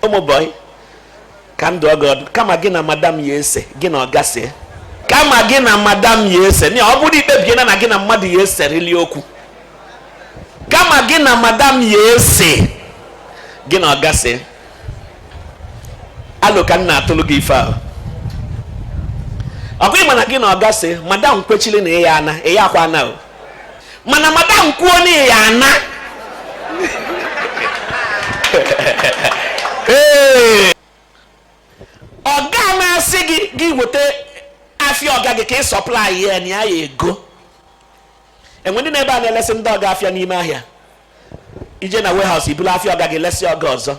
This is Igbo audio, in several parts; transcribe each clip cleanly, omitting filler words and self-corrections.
Ụmụ boy, ka ndụ ọgọ ọdụ. Kama gị na madam ya ese, gị na ọga see. Kama gị na madam ya ese, na ọ bụrụ ikpebiena na gị na mmadụ ya eserili okwu, kama gị na madam ya ese, gị na ọga see. Alo ka m na-atụlụ gị ife ahụ. Ọkwa ịma na gị na ọga see, madam kwechiri na ịya ana, ịya akwa ana o. Mana madam kwuo na ịya ana. Ee, ọga na-asị gị gị weta afịa ọga gị ka ị supply ya na ya ya ego. Enwe ndị na-ebe a na-elesi ndị ọga afịa n'ime ahịa. Ije na warehouse, ibulu afịa ọga gị lesi ọga ọzọ.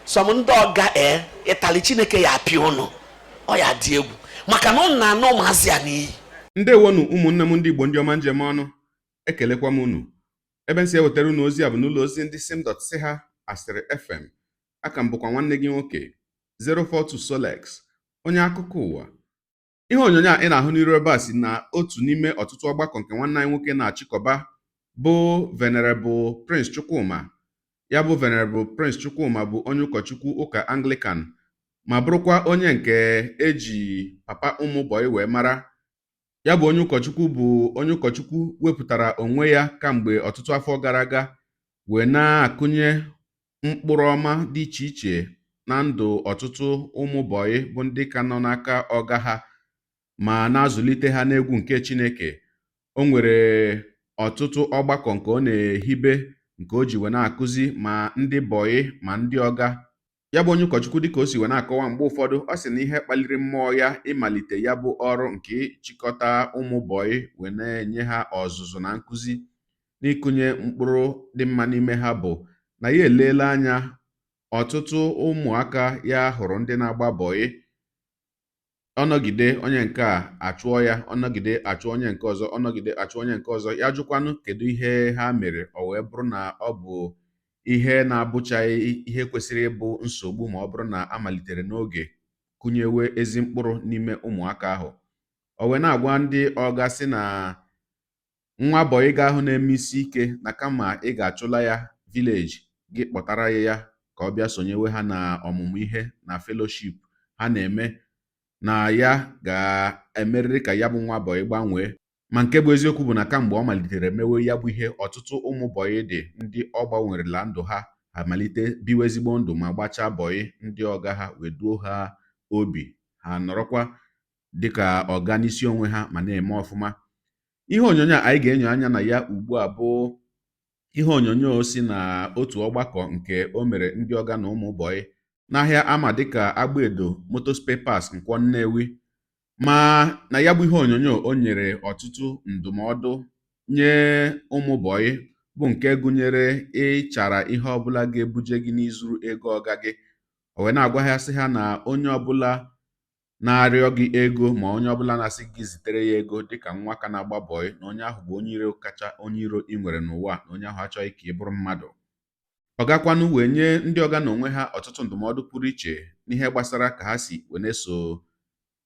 Some ndị ọga, ee, ịtali Chineke ya apịa ụnụ, ọ ya dị egwu, maka na ụnụ na-anụ ụmụazị a n'iyi. Ndewonu, ụmụnne m ndị Igbo, ndị ọma njem ọnụ. Ekelekwa m unu. Ebe m si ewetara unu ozi a bụ n'ụlọ ozi ndị sim dot si ha Asịrị FM. Aka m bụkwa nwanne gị nwoke 042 Solex, onye akụkọ ụwa. Ihe onyonyo a ị na-ahụ n'iru ebe a si na otu n'ime ọtụtụ ọgbakọ nke nwanne anyị nwoke na-achịkọba, bụ Venerable Prince Chukwuma. Ya bụ Venerable Prince Chukwuma bụ onye ụkọchukwu ụka Anglican, ma bụrụkwa onye nke eji Papa Ụmụ Bọyị wee mara. Ya bụ onye ụkọchukwu bụ onye ụkọchukwu wepụtara onwe ya kamgbe ọtụtụ afọ gara aga wee na-akụnye mkpụrụ ọma dị iche iche na ndụ ọtụtụ ụmụ bọyị bụ ndị ka nọ n'aka ọga ha, ma na-azụlite ha n'egwu nke Chineke. O nwere ọtụtụ ọgbakọ nke ọ na-ehibe, nke o ji wee na-akụzi ma ndị bọyị ma ndị ọga. Ya bụ onye ụkọchukwu, dịka o si wee na-akọwa mgbe ụfọdụ, ọ sị na ihe kpaliri mmụọ ya ịmalite ya bụ ọrụ nke ịchịkọta ụmụ bọyị wee na-enye ha ọzụzụ na nkụzi n'ịkụnye mkpụrụ dị mma n'ime ha bụ na ya eleela anya ọtụtụ ụmụaka ya hụrụ ndị na-agba bọyị. Ọnọgide onye nke a achụọ ya, ọnọgide achụọ onye nke ọzọ, ọnọgide achụọ onye nke ọzọ. Ya jụkwanụ kedu ihe ha mere, o wee bụrụ na ọ bụ ihe na-abụchaghị ihe kwesịrị ịbụ nsogbu ma ọ bụrụ na amalitere n'oge kụnyewe ezi mkpụrụ n'ime ụmụaka ahụ. O wee na-agwa ndị ọga sị na nwa bọyị ga ahụ na-eme isi ike, na kama ị ga-achụla ya village, gị kpọtara ya ya ka ọ bịa sonyewe ha na ọmụmụ ihe na fellowship ha na-eme, na ya ga-emerịrị ka ya bụ nwa bọyị gbanwee. Ma nke bụ eziokwu bụ na kamgbe ọ malitere mewe ya bụ ihe, ọtụtụ ụmụ bọyị dị ndị ọ gbanwerela ndụ ha, amalite biwe ezigbo ndụ ma gbachaa bọyị. Ndị ọga ha wee duo ha obi, ha nọrọkwa dịka ọga n'isi onwe ha ma na-eme ọfụma. Ihe onyonyo a anyị ga-enyo anya na ya ugbu a bụ ihe onyonyo si na otu ọgbakọ nke o mere ndị ọga na ụmụ bọyị n'ahịa ama dịka Agbaedo Motor Spare Parts, Nkwọ, Nnewi. Ma na ya bụ ihe onyonyo, o nyere ọtụtụ ndụmọdụ nye ụmụ bọyị, bụ nke gụnyere ịchara ihe ọbụla ga-ebuje gị n'izuru ego ọga gị. O wee na-agwa ha sị ha na onye ọbụla na-arịọ gị ego, ma onye ọbụla na-asị gị zitere ya ego dịka nwa ka na-agba bọyị, na onye ahụ bụ onye iro kacha onye iro ị nwere n'ụwa, na onye ahụ achọghị ka ị bụrụ mmadụ. Ọ gakwanụ wee nye ndị ọga na onwe ha ọtụtụ ndụmọdụ pụrụ iche n'ihe gbasara ka ha si wee na-eso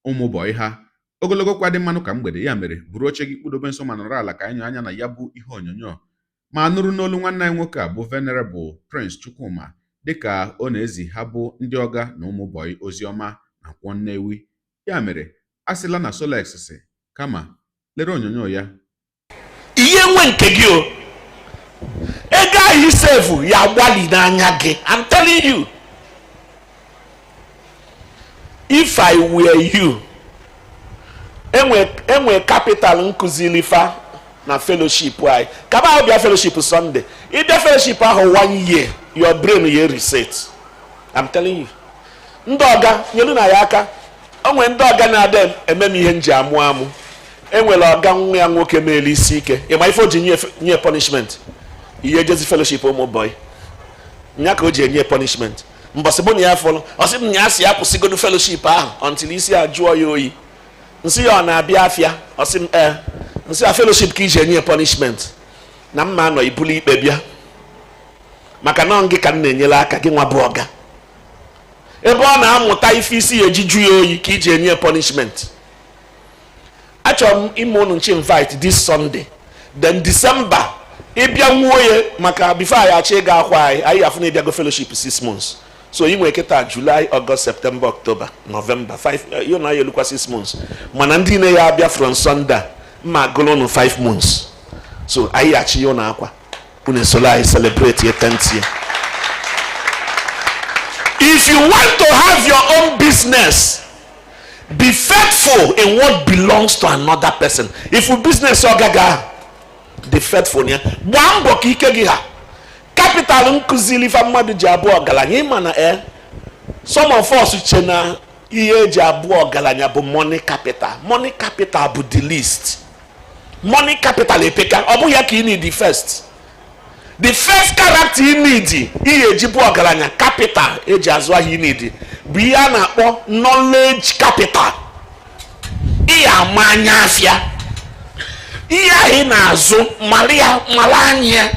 ụmụ bọyị ha. Ogologo kwa dị mmanụ ka mgbede. Ya mere, buru oche gị, kpụdobe nso ma nọrọ ala ka anyị nyoo anya na ya bụ ihe onyonyo, ma nụrụ n'olu nwanne anyị nwoke a bụ Venerable Prince Chukwuma, dịka ọ na-ezi ha bụ ndị ọga na ụmụ bọyị ozi ọma na Nkwọ, Nnewi. Ya mere, a sịla na Solex si, kama lere onyonyo ya. Ihe nwe nke gị o, ego ahụ isefu ya agbalị n'anya gị. I'm telling you, if I were you, enwe capital nkụzili fa na fellowship anyị. Kaba ahụ bịa fellowship Sunday, ịbịa fellowship ahụ one year, your brain ya reset. I'm telling you. Ndị ọga, nyelu na ya aka. O nwere ndị ọga na-ada eme m ihe m ji amụ amụ. Enwere ọga nwa ya nwoke meelu isi ike. Ịma ife o ji nye punishment? Ihe jezi fellowship ụmụ boy nya ka o ji enye punishment. Mbọsị bụ na ya fọrọ, ọ sị m na ya si ya kwụsịgodu fellowship ahụ until isi a jụọ ya oyi. Nsị ya ọ na-abịa afịa, ọ sị m ee. Nsị ya fellowship ka iji enye punishment, na mma anọ ibulu ikpe bịa, maka na ọ gị ka m na-enyere aka gị nwa bụ ọga. Ebe ọ na-amụta ife isi ya eji ju ya oyi ka iji enye punishment. Achọrọ m ime unu nchi invite this Sunday, then December ịbịa nwuo ya, maka before anyị achọ ịga akwa anyị, anyị afụ na ịbịago fellowship 6 months. So ị nwere kịta July, August, September, October, November, 5, you na ya elukwa 6 months. Mana ndị na ya abịa from Sunday, mma agụlụ unu 5 months. So anyị achị ya ụnụ akwa, unu esolo anyị celebrate your 10th year. If you want to have your own business, be faithful in what belongs to another person. If your business ọgaga, dị faithful ya, gbaa mbọ ka ike gị ha. Capital nkụzili ife mmadụ ji abụ ọgaranya. Ịma na some of us che na ihe eji abụ ọgaranya bụ money capital. Money capital bụ the least. Money capital epeka, ọ bụghị ya ka ị need first. The first character ị need ihe eji bụ ọgaranya, capital eji azụ ahịa ị need, bụ ihe a na-akpọ knowledge capital. Ị ama anya afịa, ihe ahụ ị na-azụ, mara ya, mara anya ya,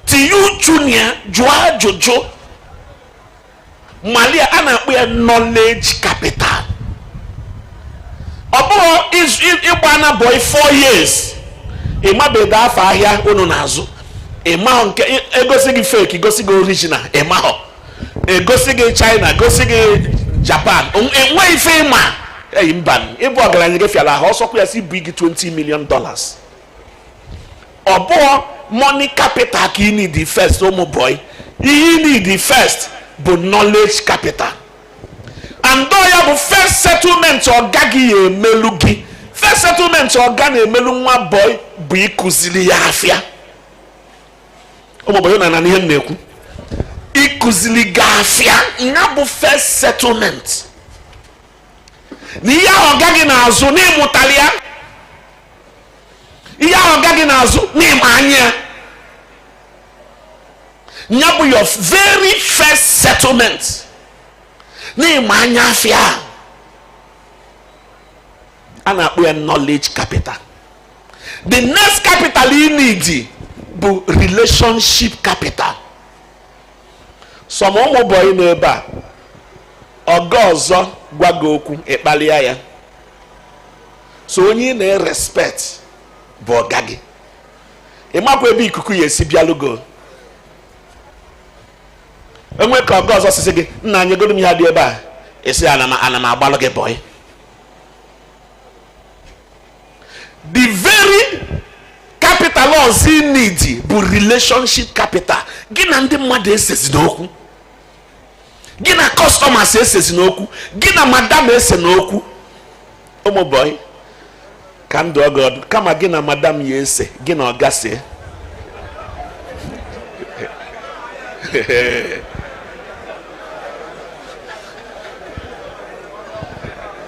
tinye uchu na ya, jụọ ajụjụ, mara ya. A na-akpọ ya knowledge capital. Ọ bụghị ịgba na boy 4 years, ịmabedo afọ ahịa unu na-azụ, ịmahụ nke egosi gị fake, gosi gị original, ịmahụ egosi gị China, gosi gị Japan, enweghị ife ịma. Eyi mba, ịbụ ọgaranya gị fịara ahụ, ọsọkwa ya si bụ gị $20 million. Ọ bụghị money capital ka ị need first, ụmụ boy. Ihe ị need first bụ knowledge capital. And ya bụ first settlement ọga gị ya emelu gị. First settlement ọga na-emelu nwa boy bụ ịkụziri ya afịa. Ụmụ boy, na ihe m na-ekwu, ịkụziri gị afịa ya bụ first settlement. Na ihe ahụ ọga gị na-azụ n'ịmụtali ya, ihe ahụ ọga gị na-azụ n'ịma anya ya, ya bụ your very first settlement n'ịma anya afịa. A na-akpọ ya knowledge capital. The next capital you need bụ relationship capital. Some ụmụ boy nọ ebe a, ọga ọzọ gwa gị okwu, ịkpalịa ya. So onye ị na-respect bụ ọga gị. Ịmakwa ebe ikuku ya esi bịalụgo. Enwe ka ọga ọzọ sisi gị, nna anyị, godo m ihe dị ebe a, esi ana m agbalụ gị boy. The very capital ọzọ ị need bụ relationship capital. Gị na ndị mmadụ esezi n'okwu, gị na customers esezi n'okwu, gị na madam ese n'okwu. Ụmụ boy, ka ndụ ọgọ ọdụ kama gị na madam ya ese, gị na ọga see.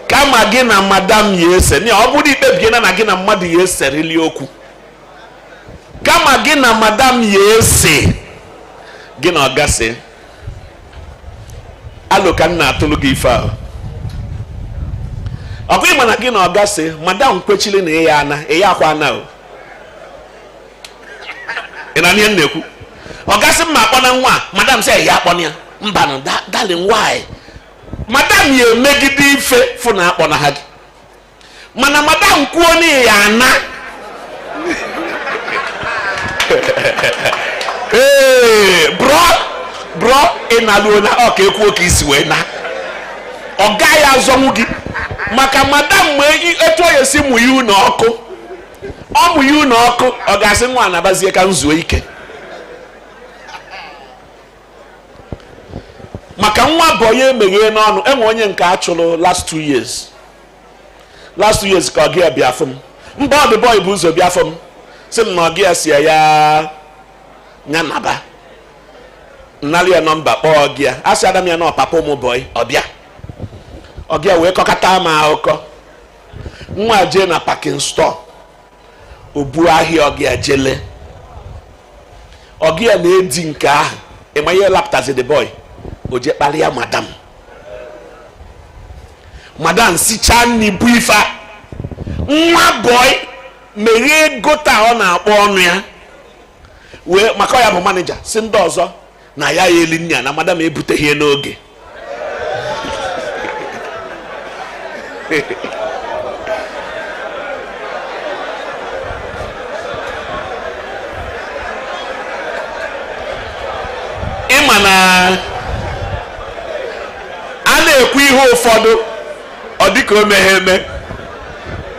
Kama gị na madam ya ese, ọ bụrụ ikpebiena na gị na mmadụ ya eserili okwu, kama gị na madam ya ese, gị na ọga see. Alo ka m na-atụlụ gị ife ahụ. Ọkụ ịma na gị na ọga see, madam kwechiri na ịya ana, ịya akwa ana o. Ị na ihe m na-ekwu? Ọga sị mma akpọ na nwa, madam sị ya akpọ ya. Mba, darling, why? Madam ya emegide ife fụ na akpọ na ha gị, mana madam kwuo na ya ana. Ee, bro, bro, ị na-alụ na ọ ka ekwuo ka isi wee na ọ gaghị azọnwu gị, maka madam ma etu ọ esi mụ ya ụlọ ọkụ, ọ mụ ya ụlọ ọkụ, ọ ga-asị nwa anabazie ka m zuo ike. Maka nwa boy emeghe n'ọnụ. Enwe onye nke a chụrụ last 2 years, last 2 years ka ọ gị bịa fụ m. Mba, ọ dị boy bụ ụzọ bịa fụ m, sị m na ọ gị ya si ya ya naba nnalị ya nọmba, kpọọ gị ya, a sị adam ya na ọpapa ụmụ boy. Ọbịa ọgị ya wee kọkọta m akụkọ. Nwa jee na parking store, obu ahịa ọgị ya jele, ọgị ya na-edi nke ahụ. Ịma ihe lapụtazi the boy? O jee kparịa madam. Madam sichaa nri bụ ife a. Nwa boy meghee gota ọ na-akpọ ọnụ ya wee, maka ọ ya bụ manager, si ndị ọzọ na ya ya eli nri ya na madam ebuteghị ya n'oge. Ịma na Na-ekwu ihe ụfọdụ, ọ dịka o meghe eme.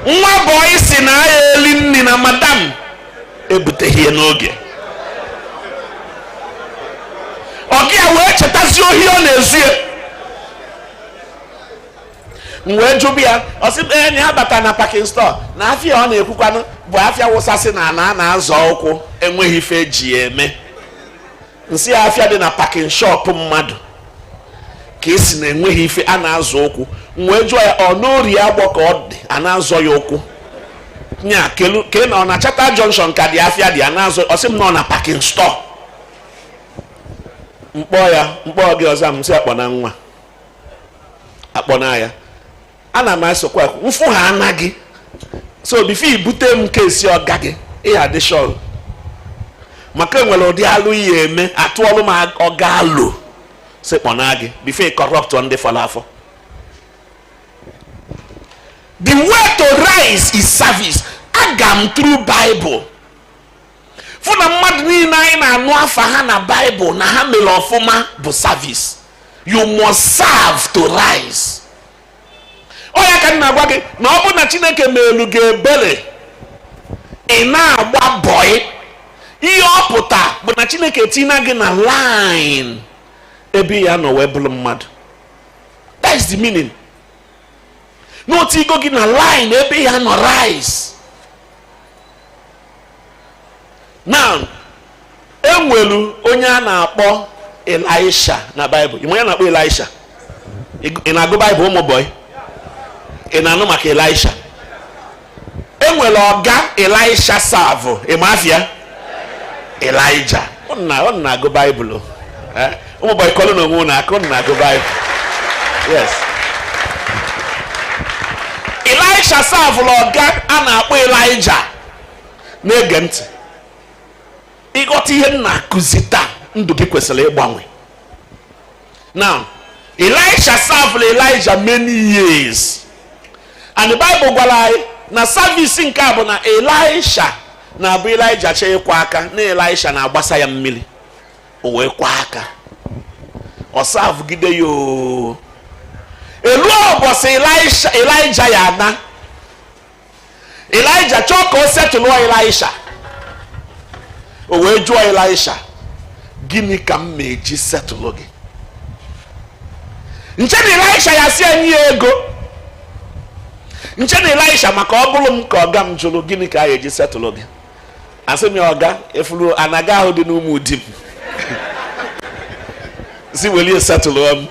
Nwa bọyị si na ya eli nri na madam ebuteghị ya n'oge. Ọga ya wee chetazi ohi ọ na-ezu ya. M wee jụbụ ya, ọ sị ee, na ya bata na parking store, na afịa ọ na-ekwukwanụ bụ afịa wụsasị na ana a na-azọ ụkwụ, enweghị ife eji ya eme. Nsị ya, afịa dị na parking shop mmadụ ka esi na enweghị ife a na-azọ ụkwụ. M wee jụọ ya, ọ n'Orie Agbọ ka ọ dị a na-azọ ya ụkwụ nya kelu ke na ọ na Chata Junction ka dị afịa dị a na-azọ? Ọ sị m na ọ na parking store. Mkpọ ya, mkpọ gị ọzọ. M sị akpọ na nwa akpọ na ya, ana m esokwa mfụ ha anaghị. So before ibute m kesi ọga gị, ịya dị sure, maka enwere ụdị alụ ihe eme atụọlụ m ọga alụ si kpọna gị before corrupt ndị fọrọ afọ. The way to rise is service. Aga m through Bible fụ na mmadụ niile anyị na-anụ afa ha na Bible na ha mere ọfụma bụ service. You must serve to rise. Ọ ya ka m na-agwa gị na ọ bụ na Chineke meelu gị ebere, ị na-agba bọị, ihe ọ pụta bụ na Chineke tina gị na line ebe ya nọ wee bụrụ mmadụ. That is the meaning. N'otu igo gị na line ebe ya nọ rise. Now, enwelu onye a na-akpọ Elisha na Bible. Ị ma onye a na-akpọ Elisha? Ị na-agụ Bible, ụmụ boy? Ị na-anụ maka Elisha? Enwere ọga Elisha serve. Ị ma afịa Elijah? Ọ na-agụ Bible o. Eh? Ụmụ boy, kọlụ na onwe unu aka. Unu na-agụ Bible? Yes. Elisha serveụrụ ọga a na-akpọ Elijah. Na-ege ntị, ịghọta ihe m na-akụzi taa, ndụ gị kwesịrị ịgbanwe. Now, Elisha served Elijah many years, and the Bible gwara anyị na service nke a bụ na Elisha na-abụ Elijah chọọ ịkwa aka na Elisha na-agbasa ya mmiri, o wee kwa aka. Ọ servegide ya oo, elu ụbọchị Elisha, Elijah ya ana, Elijah chọọ ka o settleụọ Elisha. O wee jụọ Elisha, "Gịnị ka m ma eji settleụ gị?" Nche na Elisha ya si enye ya ego. Nche na Elisha, maka ọ bụrụ m ka ọga m jụrụ, "Gịnị ka a ga-eji settleụ gị?" Asị m ya, "Ọga, efuru anaga ahụ dị n'ụmụ di m si welie settleụ m."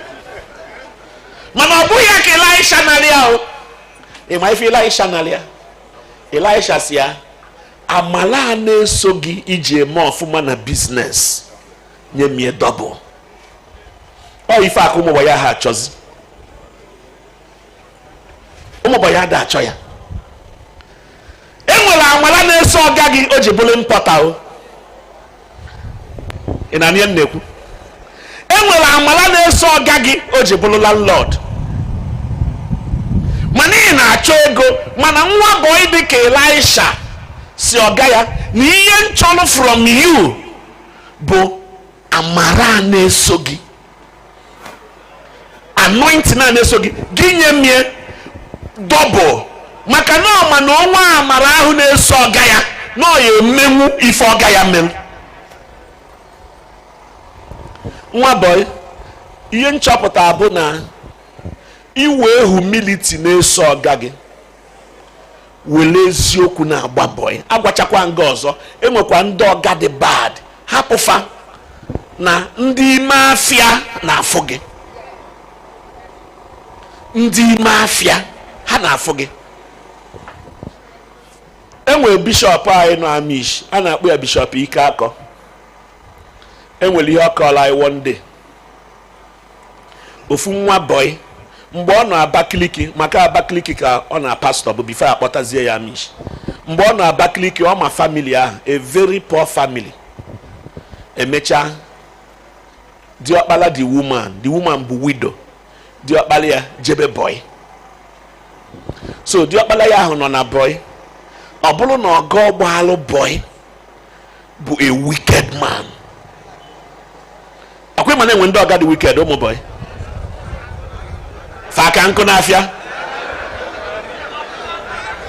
Mana ọ bụghị ya ka Elisha narị ahụ. Ịma ife Elisha narị ya? Elisha si ya, "Amala a na-eso gị iji eme ọfụma na business, nye m ya double." Ọ ife akụ ụmụ ya ha achọzi, ụmụ ya ada achọ ya. E nwere amala na-eso ọga gị o ji bụrụ mpọta o. Ị na-anụ ihe m na-ekwu? E nwere amala na-eso ọga gị o ji bụrụ landlord, mana ị na-achọ ego. Mana nwa boy dị ka Elisha si ọga ya na ihe nchọrọ from you bụ amara a na-eso gị, anointing a na-eso gị, gị nye mie double, maka na ọ ma na ọnwa amara ahụ na-eso ọga ya na ọ ya emenwu ife ọga ya mere. Nwa boy, ihe nchọpụta bụ na iwe humility na-eso ọga gị, were eziokwu na-agba boy. Agwachakwa nga ọzọ, enwekwa ndị ọga dị bad, hapụfa na ndị ime afịa na-afụ gị. Ndị ime afịa ha na-afụ gị. Enwere bishọp anyị nọ Amish, a na-akpọ ya Bishọp Ike Akọ. Enwere ihe ọ kọọrọ anyị one day. Ofu nwa boy, mgbe ọ nọ Abakaliki, maka Abakaliki ka ọ na pastor bụ before akpọtazie ya Amish, mgbe ọ nọ Abakaliki, ọ ma family ahụ, a very poor family. Emechaa, diọkpala the woman, the woman bụ widow, diọkpala ya jebe boy. So diọkpala ya ahụ nọ na boy. Ọ bụrụ na ọgọ gbaalụ boy bụ a wicked man. Ọkwa ịma na enwe ndị ọga dị wicked, ụmụ boy? Fa ka nkụ n'afịa.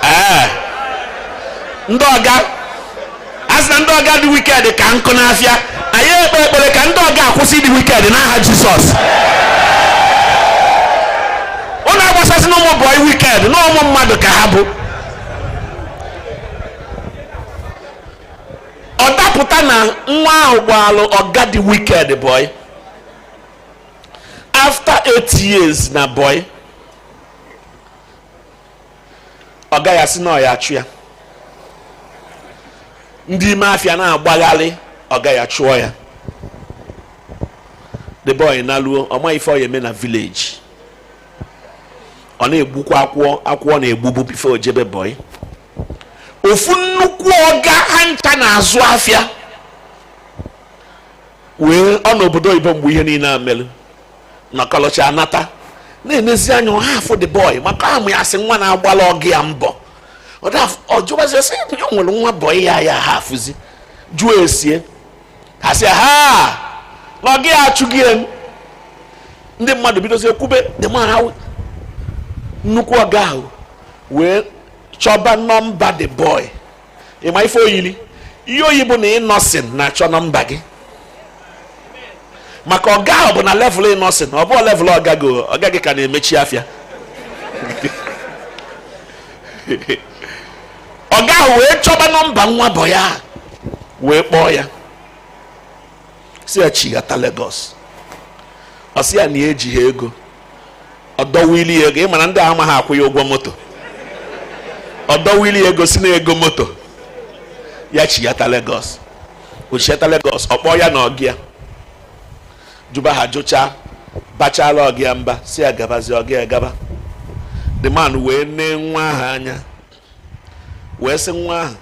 Ee, ndị ọga a sị na ndị ọga dị wicked ka nkụ n'afịa. Anyị ekpe ekpere ka ndị ọga akwụsị ịdị wicked n'aha Jizọs. Ụnụ agbasasị na ụmụ boy wicked na ụmụ mmadụ ka ha bụ. Ọ dapụta na nwa ahụ gbaalụ ọga dị wicked boy. After 8 years na boy, ọ gaghị asị na ọ ya achụ ya. Ndị ime afịa na-agbagharị, ọ gaghị achụọ ya. The boy na-luo, ọ maghị ife ọ ya eme na village. Ọ na-egbukwa akwụọ akwụọ na-egbugbu before ojebe boy. Ofu nnukwu ọga ha ncha na-azụ afịa wee ọ n'obodo oyibo mgbe ihe niile a melụ nọkọlọcha anata na-enezi anya ọha afụ the boy, maka amụ ya sị nwa na-agbala ọgụ ya mbọ. Ọ jụbazie sị ya nwere nwa boy ya ya ha afụzi jụọ esie ha sị ha na ọgụ ya achụghị ya. Ndị mmadụ bidozie kwube the man ahụ. Nnukwu ọga ahụ wee chọba nọmba the boy. Ịma ife oyili ihe oyi bụ na Innoson na-achọ nọmba gị, maka ọga ahụ bụ na level Innoson, ọ bụghị level ọga gị. Ọga gị ka na-emechi afịa. Ọga ahụ wee chọba nọmba nwa boy ya, wee kpọọ ya, si ya chighata Lagos. Ọ sị ya na ya ejighị ego. Ọ dọwili ego. Ị mara ndị a amaghị akwụ ya ụgwọ moto. Ọ dọwili ego si na ego moto ya chighata Lagos. O chighata Lagos, ọ kpọọ ya na ọgị ya, jụba ha jụchaa, bachala ọgị ya mba, si ya gabazie. Ọgị ya gaba. The man wee nee nwa ahụ anya, wee sị nwa ahụ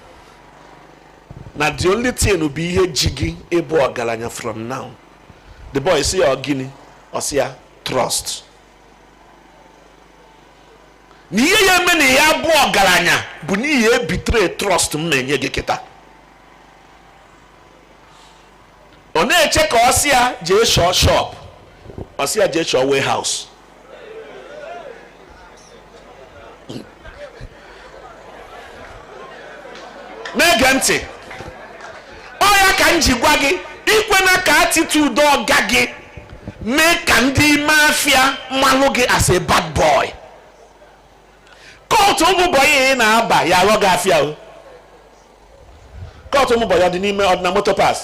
na the only thing bụ ihe ji gị ịbụ ọgaranya from now. The boy sị ya, ọ gịnị? Ọ sị ya, trust. Na ihe ya eme na ya bụ ọgaranya bụ n'ihi ebitere trust m na-enye gị kịta. Ọ na-eche ka ọ sị ya jee chọọ shop, ọ sị ya jee chọọ warehouse. Na-ege ntị, ọ ya ka m ji gwa gị, ikwena ka attitude ọga gị mee ka ndị ime afịa mmalụ gị as a bad boy. Cult ụmụ boy ị na-aba ya aghọ gị afịa o. Cult ụmụ boy ọ dị n'ime ọdịna motor pass.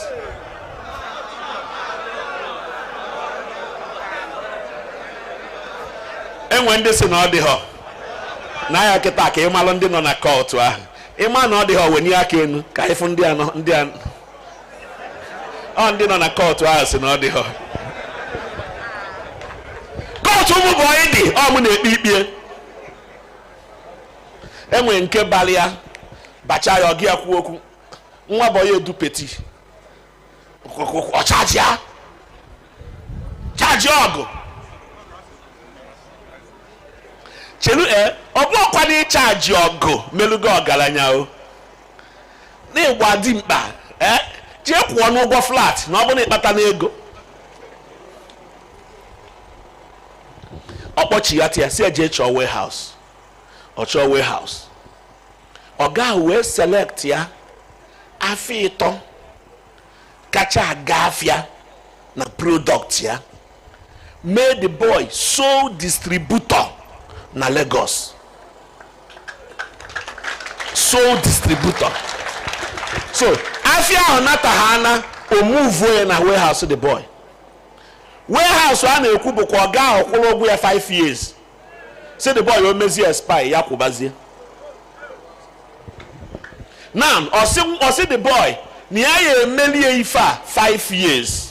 Enwe ndị si na ọ dịghọ na ya kịta ka ịmalụ ndị nọ na cult ahụ. Ịma na ọ dịghọ, wenye aka enu ka ịfụ ndị anọ ndị a. Ọ ndị nọ na cult ahụ si na ọ dịghọ. Cult ụmụ boy dị, ọ mụ na-ekpe ikpe. Enwe nke balịa bacha ya, ọgị ya kwuo okwu nwa boy edu peti ọ chajia chaji ọgụ chelu. E ọ bụ ọkwa na ịchaji ọgụ melugo ọgaranya o n'ịgba dimkpa. E jee kwụọ n'ụgwọ flat na ọ bụ na ịkpata n'ego. Ọ kpọchighata ya, si ya jee chọọ warehouse. Ọ chọọ warehouse, ọga ahụ wee select ya afọ ịtọ kacha aga afịa na product ya, mee the boy sole distributor na Lagos, sole distributor. So afịa ahụ nata ha ana omuvuo ya na warehouse the boy. Warehouse a na-ekwu bụkwa ọga ahụ kwụrụ ụgwọ ya 5 years, si the boy o mezie spy ya kwụbazie. Now ọsị the boy na ya ya emelie ife a 5 years,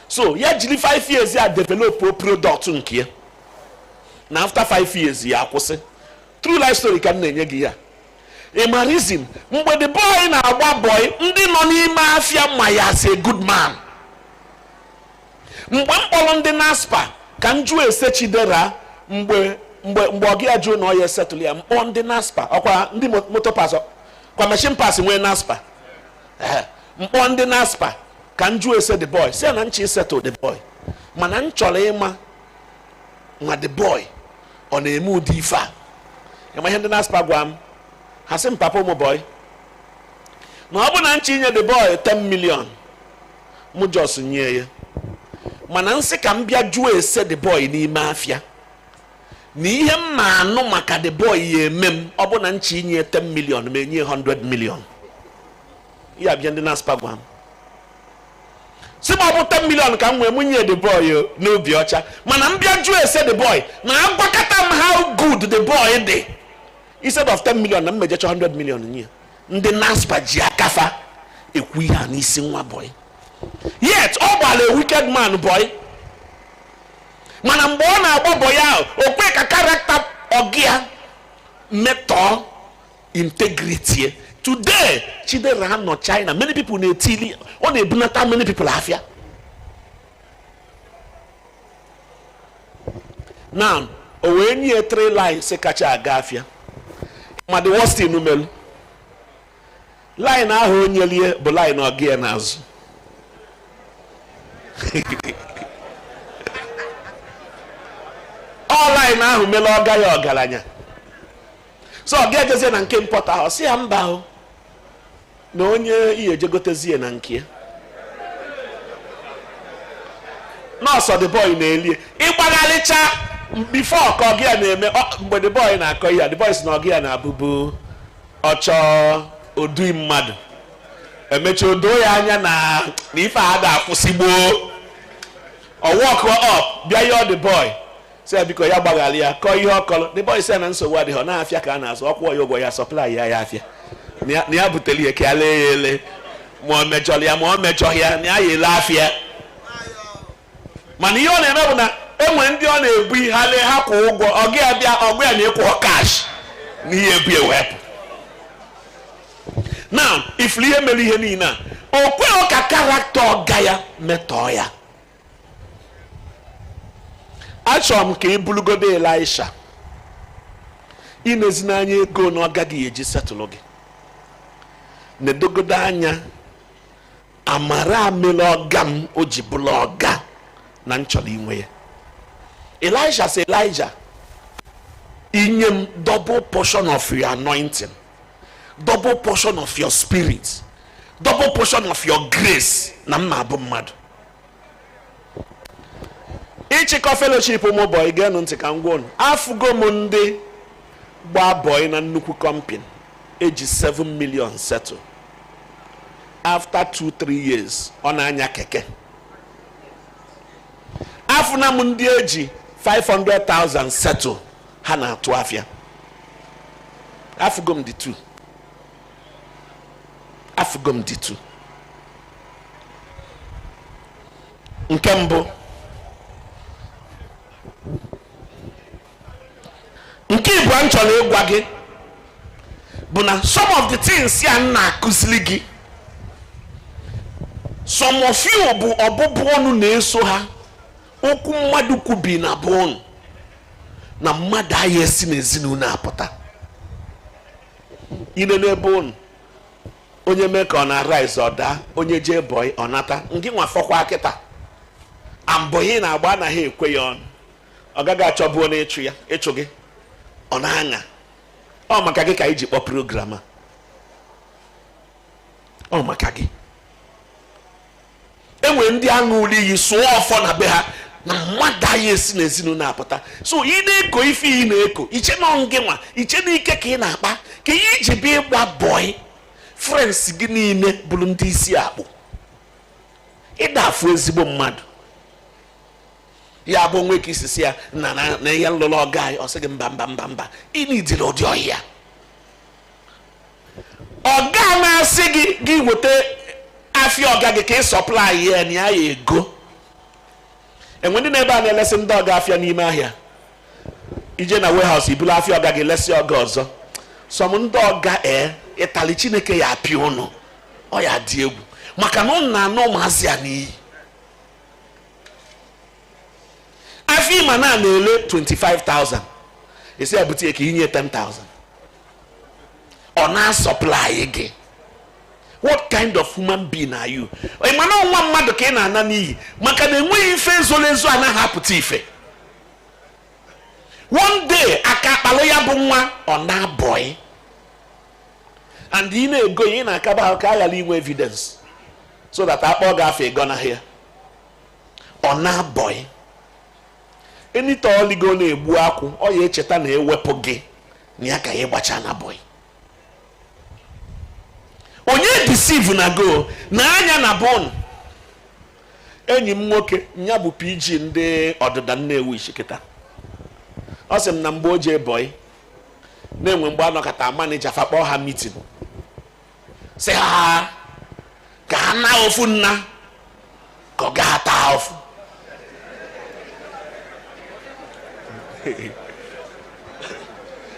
so ya jiri 5 years ya develop product nke ya, na after 5 years ya akwụsị. True life story ka m na-enye gị ya. Ị ma reason mgbe the boy na-agba boy, ndị nọ n'ime afịa ma ya as a good man. Mgbe m kpọrọ ndị NASPA ka m jụọ ese Chidera, mgbe ọgị ya jụụ na ọ ya esetụlụ ya, mkpọ ndị NASPA, ọkwa ndị motor pass kwa machine pass nwee NASPA. Ehe, mkpọ ndị NASPA ka m jụọ ese the boy, si ya na nchi settle the boy, mana m chọrọ ịma ma the boy Ọ na-eme ụdị ife a. Ịma ihe ndị NASPA gwa m? Ha sị m, papa ụmụ boy, na ọ bụ na nchi inye the boy 10 million, mụ just nye ya. Mana nsị ka m bịa jụọ ese the boy n'ime afịa na ihe m ma anụ maka the boy ya eme m. Ọ bụ na nchi inye 10 million, ma enye 100 million ya bịa. Ndị NASPA gwa m si ma ọ bụ 10 million ka m nwee, mụ nye the boy o, n'obi ọcha. Mana m bịa jụọ ese the boy na agwakọta m how good the boy dị, instead of 10 million, na m mejecha 100 million nye. Ndị NASPA ji akafa ekwu ihe a n'isi nwa boy. Yet ọ gbara a wicked man boy. Mana mgbe ọ na-agba boy ahụ, o kwe ka character ọgị ya metọọ integrity. Today Chidera nọ China, many people na-etili, ọ na-ebunata many people afịa. Now o wee nye three lines kacha aga afịa. Ma the worst thing melu, line ahụ o nyelie bụ line ọgị ya n'azụ. Ọ line ahụ melu ọga ya ọgaranya. So ọ ga-ejezie na nke importer ahụ, sị ya mba o, na onye ihe ejegotezie na nke ya nọọsụ. The boy na-elie ịgbagharịcha before ka ọgị ya na-eme. Mgbe the boy na-akọ ihe, the boy si na ọgị ya na-abụbu ọchọ odui mmadụ. Emecha odo ya anya na ife a ga-akwụsị gboo. Ọ walk up bịa yọọ the boy, sị ya biko, ya gbaghara ya, kọọ ihe ọ kọrọ. The boy sị ya na nsogbu adịghị, ọ na-afịa ka a na-azụ, ọ kwụọ ya ụgwọ, ya supply ya ya afịa, na ya butere ya ka ya lee ya ele, ma ọ mejọrọ ya ma ọ mejọghị ya, na ya ya ele afịa. Mana ihe ọ na-eme bụ na enwe ndị ọ na-ebu ha lee, ha kwụ ụgwọ, ọgụ ya bịa, ọgụ ya na-ịkwụ cash na ihe ebu ewepụ. Now ifuru ihe mere ihe niile a, o kweghị ka character ọga ya metọọ ya. Achọrọ m ka ị bụrụgodo Elisha inezi n'anya ego na ọ gaghị eji setụlụ gị. Nedogodo anya amara mere ọga m o ji bụrụ ọga na m chọrọ inwe ya. Elisha sị Elijah, inye m double portion of your anointing, double portion of your spirit, double portion of your grace, na mma abụ mmadụ. Ịchịkọ fellowship ụmụ boy, geenụ ntị ka m gwa unu. Afụgo m ndị gbaa boy na nnukwu company eji 7 million settle. After 2-3 years, ọ na-anya keke. Afụna m ndị eji 500,000 settle, ha na-atụ afịa. Afụgo m the two, afụgo m the two. Nke mbụ, nke ịbụọ m chọrọ ịgwa gị bụ na some of the things ya m na-akụziri gị, some of you bụ ọbụbụ ọnụ na-eso ha. Okwu mmadụ kwubi na bụ ụnụ na mmadụ agha esi n'ezinụlọ apụta ine n'ebe ụnụ. Onye mee ka ọ na-arise, ọ daa. Onye jee boy, ọ nata. Ngị nwa fọkwa kịta ambọghị na-agba, anaghị ekwe ya ọnụ. Ọ gaghị achọbuo na ịchụ ya, ịchụ gị, ọ na-aṅa. Ọ maka gị ka anyị ji kpọ program a. Ọ maka gị. Enwere ndị aṅụ iyi sụọ ọfọ na be ha na mmadụ anyị esi n'ezinụlọ apụta. So ị na-eko ife ị na-eko, iche na gị nwa, iche na ike ka ị na-akpa, ka ihe iji bịa ịgba boy. Friends gị niile bụrụ ndị isi akpụ. Ịda afụ ezigbo mmadụ ya bụ onwe ka isisi ya na na ihe nlụlụ ọga anyị, ọ sị gị mba, mba, mba, mba. Ịnidiri ụdị ọhịa ọga na-asị gị gị weta afịa ọga gị ka ị supply ya na ya ya ego. Enwe ndị na-ebe a na-elesi ndị ọga afịa n'ime ahịa. Ije na warehouse, ibulu afịa ọga gị lesi ọga ọzọ. Some ndị ọga ee ịtali Chineke ya apịa ụnụ, ọ ya dị egwu, maka na ụnụ na-anụ ụmụazị ya n'iyi. Afọ ịma na na-ele 25,000, esi ya bute ya ka inye 10,000, ọ na-asupply gị. What kind of human being are you? Ị ma na ọnwa mmadụ ka ị na-ana n'iyi, maka na enweghị ife zoro ezo anaghị apụta ife. One day aka akpalụ ya bụ nwa ọ na-abọị, and ị na-ego ya, ị na-akaba ahụ ka a ghara inwe evidence so that akpọ gị afọ ịgọnahụ ya. Ọ na-abọị enita ọligo na-egbu akwụ, ọ ya echeta na ewepụ gị na ya ka ya gbacha na bọị. Onye deceive na go na anya na bon. Enyi m nwoke ya bụ PG ndị ọdịda Nnewi kịta, ọ sị m na mgbe o jee bọị na-enwe mgbe anọkọta, manager fa kpọọ ha meeting, sị ha ka ha na ofu nna ka ọ gaa taa ofu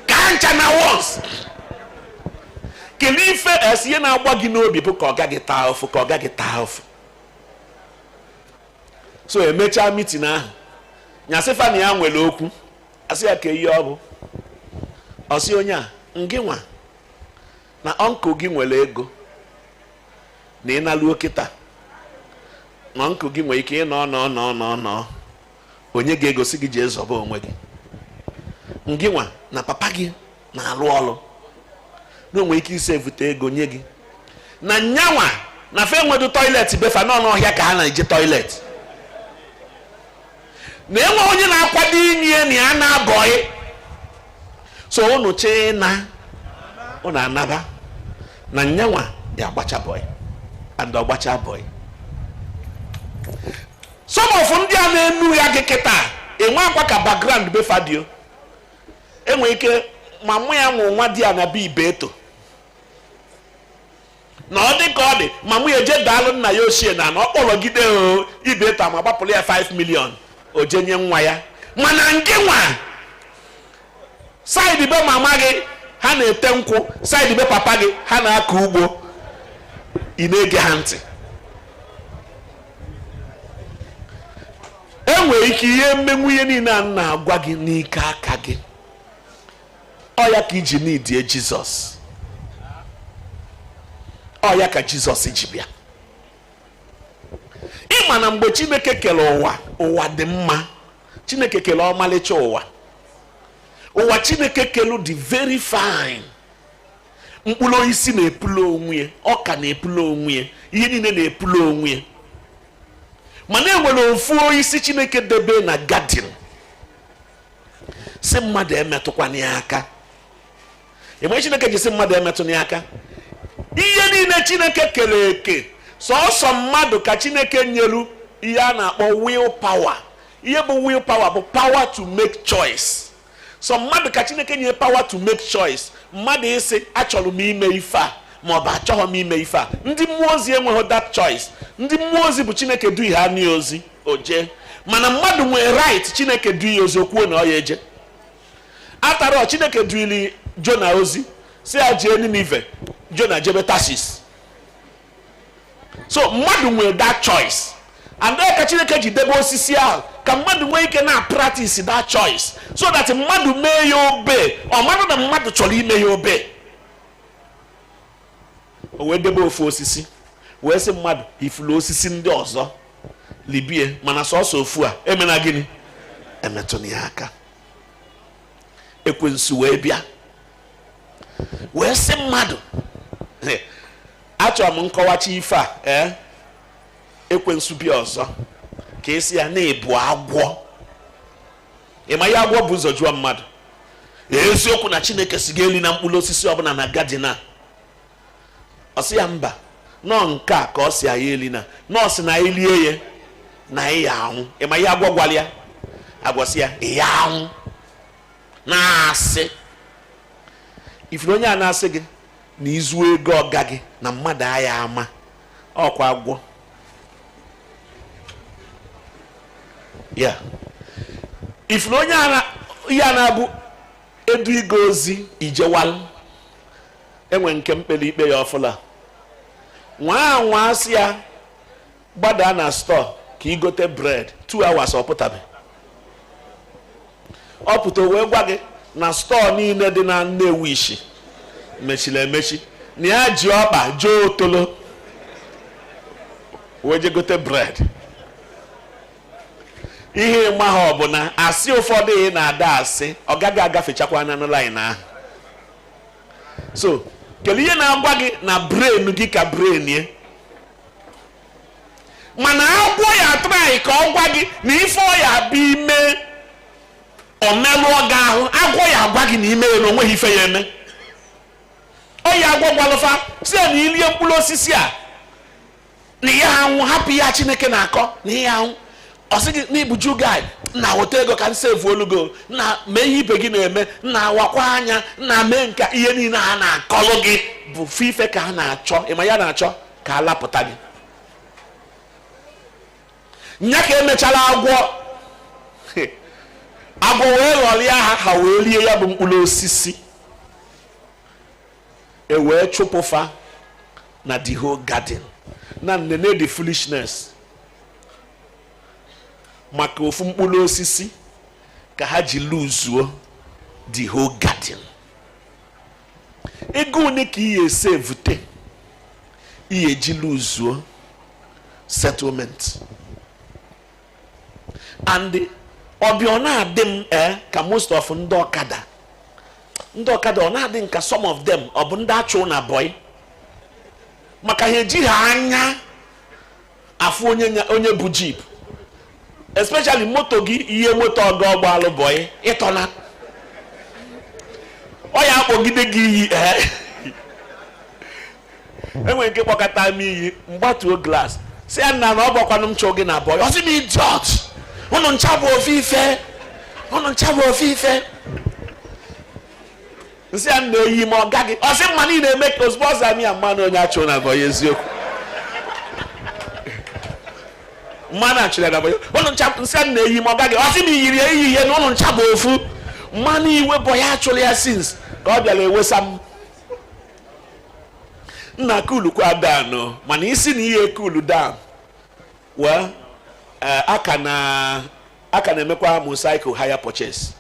ka ha ncha na once. Kedu ife esi ihe na-agba gị n'obi bụ ka ọ gaghị taa ofu, ka ọ gaghị taa ofu? So emechaa meeting ahụ, nyasịfa na ya nwere okwu, asị ya ka ihe ọ bụ. Ọsị onye a ngị nwa na uncle gị nwere ego na ịnaluo kịta na uncle gị nwere ike ịnọ nọ nọ nọ nọ, onye ga-egosi gị jee zọba onwe gị. Ngị nwa na papa gị na-alụ ọlụ na o nwere ike isi evute ego nye gị, na nyanwa na fe nwedu toilet befa nọ n'ọhịa ka ha na-eje toilet, na enwe onye na-akwado inye na ya na-abọghị. So unu chee na unu anaba na nyanwa ya agbacha bọị and ọgbacha bọị. Some of ndị a na-enu ya gị kịta enwe akwa ka background befa dị o enwe ike ma mụ ya nwụ nwa di ya na be ibeto na ọ dị ka ọ dị, ma mụ ya eje daalụ nna ya ochie na ọ kpọrọgide o ibeto ma gbapụrụ ya 5 million o je nye nwa ya. Mana nke nwa side be mama gị ha na-ete nkwụ, side be papa gị ha na-akọ ugbo, ị na-ege ha ntị. Enwere ike ihe mmenwu ihe niile a na-agwa gị n'ike aka gị, ọ ya ka iji n'idie Jizọs, ọ ya ka Jizọs ji bịa. Ịma na mgbe Chineke kere ụwa, ụwa dị mma. Chineke kere ọmalịcha ụwa. Ụwa Chineke kelu dị very fine. Mkpụrụ osisi na-epulu onwe ya, ọka na-epulu onwe ya, ihe niile na-epulu onwe ya. Mana enwere ofu osisi Chineke debe na garden, si mmadụ emetụkwana ya aka. Enwe Chineke ji si mmadụ emetụna ya aka? Ihe niile Chineke kere eke, sọọsọ mmadụ ka Chineke nyelu ihe a na-akpọ will power. Ihe bụ will power bụ power to make choice. So mmadụ ka Chineke nye power to make choice. Mmadụ ịsị achọrọ m ime ife a ma ọ bụ achọghị m ime ife a. Ndị mmụọ ozi enweghị that choice. Ndị mmụọ ozi bụ Chineke du ha n'ozi o jee, mana mmadụ nwere right Chineke du ya ozi okwuo na ọ ya eje. Atara Chineke duili Jona ozi si ya jee Ninive, Jona jebe Tarsis. So mmadụ nwere that choice, and then ka Chineke ji debe osisi ahụ ka mmadụ nwee ike na practice that choice, so that mmadụ mee ya obe, ọ mmadụ na mmadụ chọrọ ime ya obe. O wee debe ofu osisi wee sị mmadụ ifulu osisi ndị ọzọ libie, mana sọsọ ofu a emena gịnị, emetụna ya aka. Ekwensu wee bịa wee sị mmadụ, achọrọ m nkọwachi ife a. Ekwensu bịa ọzọ ka esi ya na-ebu agwọ. Ịma ihe agwọ bụ ụzọ jụọ mmadụ? Eziokwu na Chineke si ga-eli na mkpụrụ osisi ọbụla na garden a? Ọ sị ya mba, nọọ nke a ka ọ si anyị eli na nọọsụ na anyị lie ya na anyị ya anwụ. Ịma ihe agwọ gwara ya? Agwọ sị ya ya anwụ na-asị. Ifuru onye a na-asị gị na izu ego ọga gị na mmadụ aya ama, ọkwa agwọ ya. Ifuru onye ya na-abụ edu igo ozi ijewal enwe nke mkpere ikpe ya ọfụla nwa nwa sị ya gbadaa na store ka igote bread, 2 hours ọ pụtabe. Ọ pụta wee gwa gị na store niile dị na Nnewi ishi mechiri emechi, na ya ji ọkpa jee otolo wee je gote bread. Ihe ịma ha ọ bụ na asị ụfọdụ ị na-ada asị, ọ gaghị agafechakwa na line ahụ. So kedu ihe na-agwa gị na brain gị ka brain ye? Mana agwọ ya try ka ọ gwa gị na ife ọ ya bụ ime, ọ merụọ gị ahụ. Agwọ ya agwa gị na ime ya na onweghị ife ya eme. Ọ ya agwọ gwalụfa si ya na ilie mkpụrụ osisi a na ihe anwụ. Hapụ ya, Chineke na-akọ na ihe anwụ. Ọ sị gị na ịbụ Jew guy na weta ego ka m save olugo na mee ihe ibe gị na-eme na wakwa anya na mee nka. Ihe niile a na-akọlụ gị bụ ife ka ha na-achọ. Ịma ya na-achọ ka a lapụta gị nya ka emechara. Agwọ wee ghọrịa ha, ha wee rie ya bụ mkpụrụ osisi, e wee chụpụfa na the whole garden. Na nnene the foolishness, maka ofu mkpụrụ osisi ka ha ji luzuo the whole garden. Ego one ka ihe esevute ihe eji luzuo settlement? And ọbịa ọ na-adị m ka most of ndị ọkada, ọ na-adị m ka some of them ọ bụ ndị achụ na boy, maka ha ejighị anya afụ onye bụ jeep, especially moto gị. Ihe moto ọga ọgbalụ boy ịtọna, ọ ya akpọgide gị iyi. Enwere nke kpọkọta m iyi, mgbatuo glass, si ya nna na ọ gbakwanụ m chụ gị na boy. Ọ sị m, "Idiot, unu ncha bụ ofe ife, unu ncha bụ ofe ife." Nsị ya na eyi ma ọ gaghị. Ọ sị mma niile eme ka ozugbo ọ zara m ya mmanụ onye achụ na boy. Eziokwu, mmanụ achụrụ ya na boy. Unu ncha. Nsị ya na eyi ma ọ gaghị. Ọ sị m yiri ya iyi ihe na unu ncha bụ ofu mmanụ iwe. Boy achụrụ ya since ka ọ bịara ewesa m nna coolukwa down. Mana isi na ihe cool down, well, aka na aka na-emekwa motorcycle hire purchase.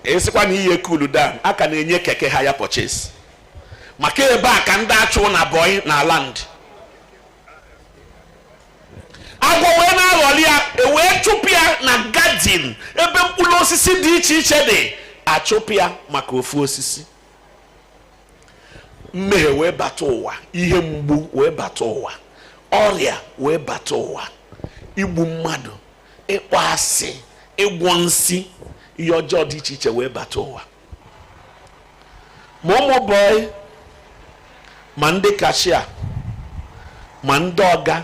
Esikwa na ihe cool down, aka na-enye keke hire purchase, maka ebe a ka ndị achụ na boy na land. Agwọ wee na-aghọli ya, ewee chụpụ ya na garden ebe mkpụrụ osisi dị iche iche dị. Achụpụ ya maka ofu osisi. Mmehie wee bata ụwa, ihe mgbu wee bata ụwa, ọrịa wee bata ụwa, igbu mmadụ, ịkpọ asị, ịgwọ nsị, ihe ọjọọ dị iche iche wee bata ụwa. Ma ụmụ boy, ma ndị cashier, ma ndị ọga,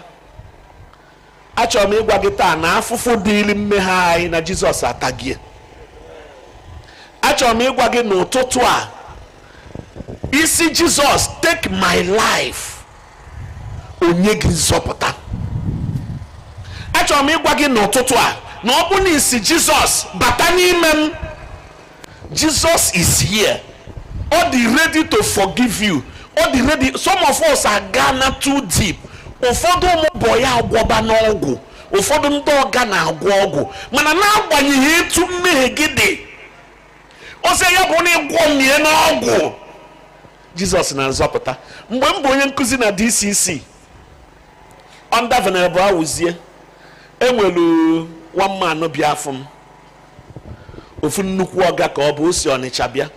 achọrọ m ịgwa gị taa na afụfụ dịịrị mmehie anyị na Jizọs atagie. Achọrọ m ịgwa gị n'ụtụtụ a, isi Jizọs, "Take my life," onye gị nzọpụta. Achọrọ m ịgwa gị n'ụtụtụ a na ọ bụ na isi Jizọs, "Bata n'ime m," Jesus is here. Ọ dị ready to forgive you. Ọ dị ready. Some of us agana too deep. Ụfọdụ ụmụ boy agwọba n'ọgwụ, ụfọdụ ndị ọga na-agwọ ọgwụ. Mana n'agbanyeghị etu mmehie gị dị, ọsọ ya bụ na ịgwọ mie n'ọgwụ, Jizọs na nzọpụta. Mgbe m bụ onye nkụzi na DCC under Venerable Awuzie, enwelu one man bịa afụ m, ofu nnukwu ọga ka ọ bụ, o si Ọnịcha bịa.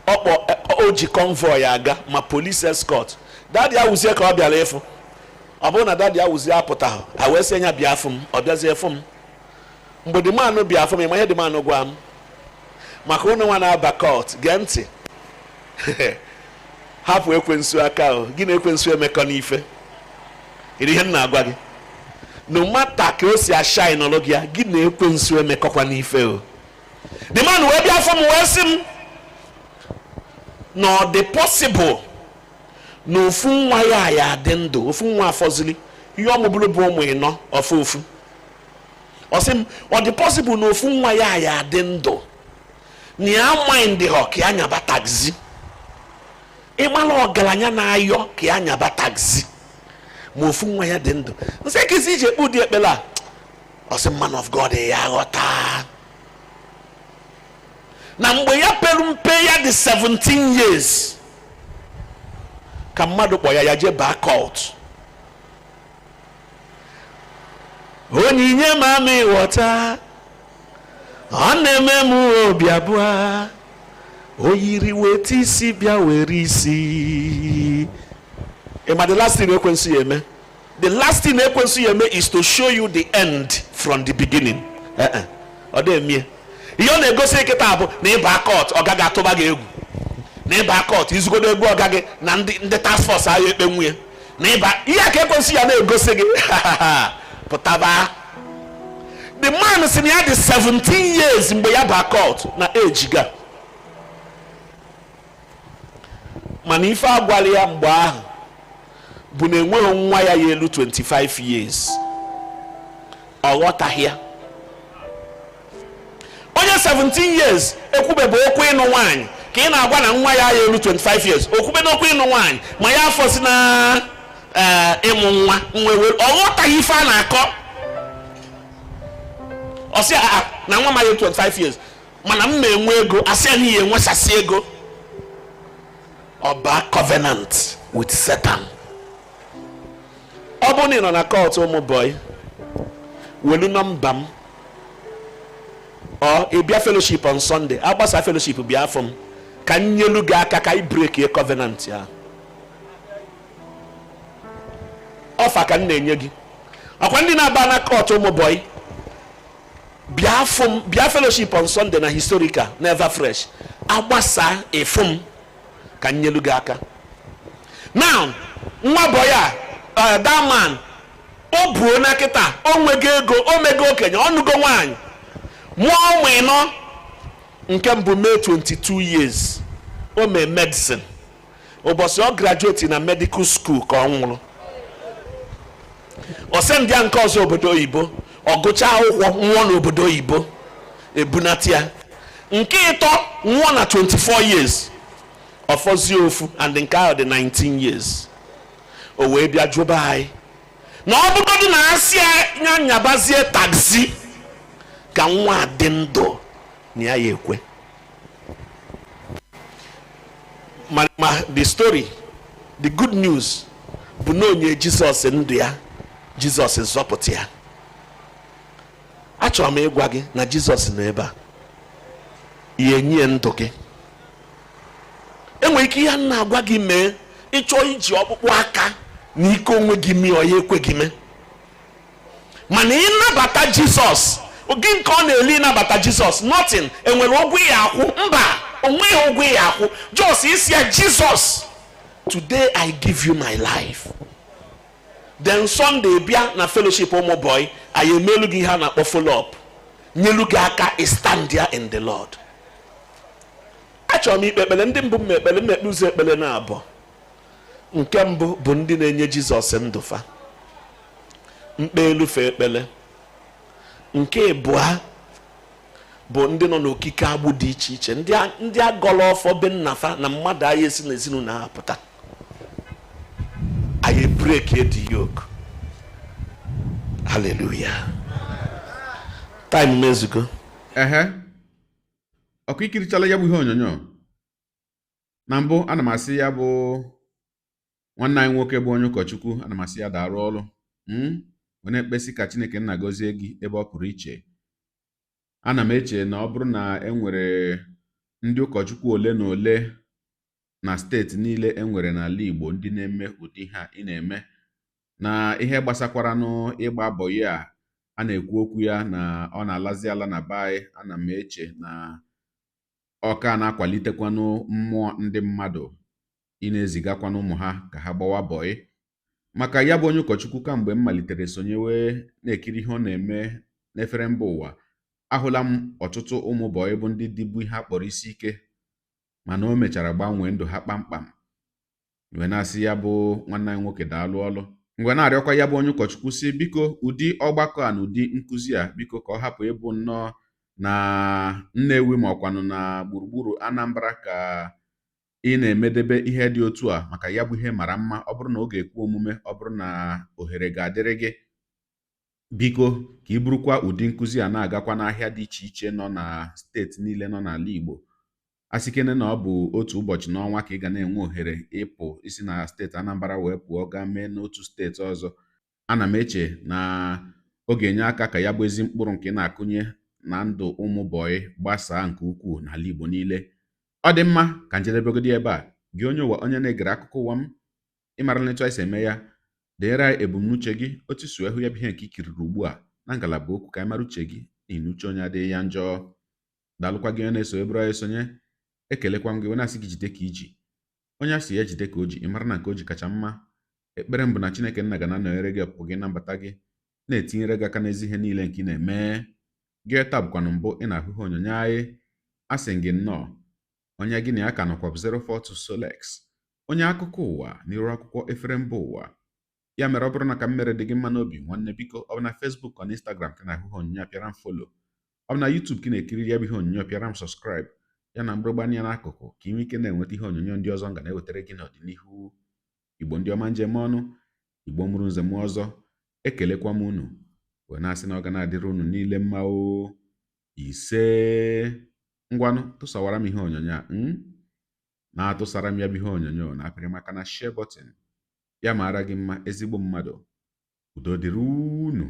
Ọkpọ o ji convoy aga ma police escort. Daddy Awuzie ka ọ bịara ịfụ. Ọ bụrụ na Daddy Awuzie apụtaghị, a wee sị ya bịa afụ m. Ọ bịazie fụ m. Mgbe the man bịa afụ m, ịma ihe the man gwa m? Maka ụnụ nwa na-aba cult, gee ntị, hapụ ekwensu aka. O gị na ekwensu emekọ n'ife. Kedu ihe m na-agwa gị? No matter ka o si ashine nọrọ gị ya, gị na ekwensu emekọkwa n'ife. O the man wee bịa afọ m, wee sị m na ọ dị possible na ofu nwa ya ya adị ndụ, ofu nwa afọzili. Ihe ọ mụbụrụ bụ ụmụ ịnọ, ọfụ ofu. Ọ sị m ọ dị possible na ofu nwa ya ya adị ndụ, na ya mind họ ka ya nyaba taxi. Ịmara ọgaranya na-ayọ ka ya nyaba taxi, ma ofu nwa ya dị ndụ. Nsị kezi iji ekpe ụdị ekpere a? Ọ sị, "Man of God, ya ghọta na mgbe ya pere mpe, ya dị 17 years, ka mmadụ kpọ ya, ya jee baa cult. Onyinye mami water, ọ na-eme m obi abụọ. O yiri weta isi, bịa were isi. Ị ma the last thing ekwensu ya eme? The last thing ekwensu ya eme is to show you the end from the beginning. Eh-eh. Ọ dị emie ihe ọ na-egosi kịta bụ na ịba court, ọ gaghị atụba gị egwu. Na ịba court, izugodo egwu ọga gị na ndị task force agha ekpe nwunye na ịba ihe a ka ekwensu ya na-egosi gị pụtaba. The man si na ya dị 17 years mgbe ya ba court na age ga, mana ife agwala ya mgbe ahụ bụ na enweghị nwa ya ya elu 25 years. Ọ ghọtaghị ya. Onye 17 years ekwubebe okwu ịnụ nwaanyị ka ị na-agwa na nwa ya ya elu 25 years, okwube n'okwu ịnụ nwaanyị, ma ya afọ si na ịmụ nwa nwe. Ọ ghọtaghị ife a na-akọ. Ọ sị a na nwa m ya 25 years, mana m na-enwe ego. Asị ya na ihe enwesasị ego, ọba covenant with Satan. Ọ bụrụ na ị nọ na cult ụmụ boy, welu nọmba m. Ọ ị bịa fellowship on Sunday, agbasa fellowship, bịa afọ m ka m nyelu gị aka ka ị break covenant ya. Ọfa ka m na-enye gị. Ọkwa ndị na-aba na cult ụmụ boy, bịa afọ m, bịa fellowship on Sunday na Historical na Ever Fresh, agbasa ịfụ m ka m nyelu gị aka. Now nwa boy a, that man, o buo na kịta, o nwego ego, o mego okenye, ọnụgo nwaanyị, mụọ ụmụ ịnọ. Nke mbụ mee 22 years, o mee medicine. Ụbọchị ọ graduate na medical school ka ọ nwụrụ. Ọ sị ndị a nke ọzọ obodo oyibo, ọ gụchaa akwụkwọ, nwụọ n'obodo oyibo, ebunata ya. Nke ịtọ nwụọ na 24 years. Ọfọzie ofu, and nke ahụ dị 19 years. O wee bịa jụba anyị na ọ bụgodị na asị ya nyabazie taxi ka nwa a dị ndụ, na ya ya ekwe. Ma the story, the good news bụ na onye Jizọs ndụ ya, Jizọs zọpụta ya. Achọrọ m ịgwa gị na Jizọs nọ ebe a ya enye ndụ gị. Enwere ike ihe a na-agwa gị mee, ịchọọ iji ọkpụkpụ aka na ike onwe gị mee, ọ ya ekwe gị mee. Mana ịnabata Jizọs gị, nke ọ na-eli ịnabata Jizọs, nothing. Enwere ụgwọ ya akwụ? Mba, onweghị ụgwọ ya akwụ. Just isi ya, "Jesus, today I give you my life." Then Sunday bịa na fellowship ụmụ boy, anyị emelu gị ihe a na-akpọ follow up, nyelu gị aka stand there in the Lord. Achọrọ m ikpe ekpere. Ndị mbụ m ekpere mmekpe ụzọ ekpere na abụọ. Nke mbụ bụ ndị na-enye Jizọs ndụ fa, mkpe elufe ekpere. Nke ịbụọ bụ ndị nọ n'okike agbụ dị iche iche, ndị agọlọ ọfọ be nna fa na mmadụ agha esi n'ezinụlọ ha pụta. Anyị break the yoke. Hallelujah. Time mezugo. Ehe, ọkụ ikirichala ya bụ ihe onyonyo. Na mbụ, ana m asị ya bụ nwanne anyị nwoke bụ onye ụkọchukwu, ana m asị ya darụ ọrụ wee na-ekpesi ka Chineke nna gọzie gị ebe ọ pụrụ iche. Ana m eche na ọ bụrụ na e nwere ndị ụkọchukwu ole na ole na steeti niile e nwere n'ala Igbo ndị na-eme ụdị ihe a ị na-eme na ihe gbasakwaranụ ịgba bọyị a a na-ekwu okwu ya na ọ na-alazi ala na be anyị, ana m eche na ọka na-akwalitekwanụ mmụọ ndị mmadụ ị na-ezigakwanụ ụmụ ha ka ha gbawa bọyị. Maka ya bụ onye ụkọchukwu, kamgbe m malitere sonyewe na-ekiri ihe ọ na-eme n'efere mba ụwa, ahụla m ọtụtụ ụmụ bọyị bụ ndị dịbu ihe a kpọrọ isi ike, mana o mechara gbanwee ndụ ha kpamkpam. Wee na-asị ya bụ nwanne anyị nwoke daalụ ọlụ. Mgbe na-arịọkwa ya bụ onye ụkọchukwu si biko, ụdị ọgbakọ a na ụdị nkụzi a, biko ka ọ hapụ ịbụ nnọọ na Nnewi ma ọkwanụ na gburugburu Anambra ka ị na-emedebe ihe dị otu a, maka ya bụ ihe mara mma. Ọ bụrụ na ọ ga-ekwe omume, ọ bụrụ na ohere ga-adịrị gị, biko ka ị burukwa ụdị nkụzi a na-agakwa n'ahịa dị iche iche nọ na steeti niile nọ n'ala Igbo. A sịkene na ọ bụ otu ụbọchị n'ọnwa ka ị ga na-enwe ohere ịpụ isi na steeti Anambra wee pụọ gaa mee n'otu steeti ọzọ, ana m eche na Ọ ga-enye aka ka ya bụ ezi mkpụrụ nke ị na-akụnye na ndụ ụmụ bọyị gbasaa nke ukwuu n'ala Igbo niile. Ọ dị mma ka njedebegodi ebe a. Gị onye ụwa, onye na-egere akụkọ ụwa m, ịmara na etu anyị si eme ya, deere anyị ebumnuche gị otu si wee hụ ya bụ ihe nke i kiriri ugbu a na ngalaba okwu, ka anyị mara uche gị, n'ihi na uche onye adịghị ya njọ. Daalụkwa gị onye na-eso eburu anyị esonye. Ekelekwa m gị wee na-asị gị jide ka iji. Onye a sị ya jide ka o ji, ị mara na nke o ji kacha mma. Ekpere m bụ na Chineke nna ga na-anọnyere gị ọpụpụ gị na mbata gị, na-etinyere gị aka n'ezi ihe niile nke ị na-eme. Gị taa bụkwanụ mbụ ị na-ahụ ihe onyonyo anyị, asị gị nnọọ. Onye gị na ya ka nọkwa bụ 042 Solex, onye akụkọ ụwa n'iru akwụkwọ efere mba ụwa. Ya mere, ọ bụrụ na ka m mere dị gị mma n'obi, nwanne, biko, ọ bụ na Facebook, ọ na Instagram ka na-ahụ ihe onyonyo a, pịara m follow. Ọ bụ na YouTube ka ị na-ekiri ya bụ ihe onyonyo, pịara m subscribe, ya na mgbịrịgba anya n'akụkụ, ka ị nwee ike na-enweta ihe onyonyo ndị ọzọ m ga na-ewetara gị n'ọdịnihu. Igbo ndị ọma, njem ọnụ Igbo mụrụ nze mụọ ọzọ, ekelekwa m unu wee na-asị na ọ ga na-adịrị unu niile mma o. Ise. Ngwanụ, tụsawara m ihe onyonyo a na-atụsara m ya bụ ihe onyonyo na apịrị maka na share button. Ya mara gị mma, ezigbo mmadụ. Udo dịrị unu.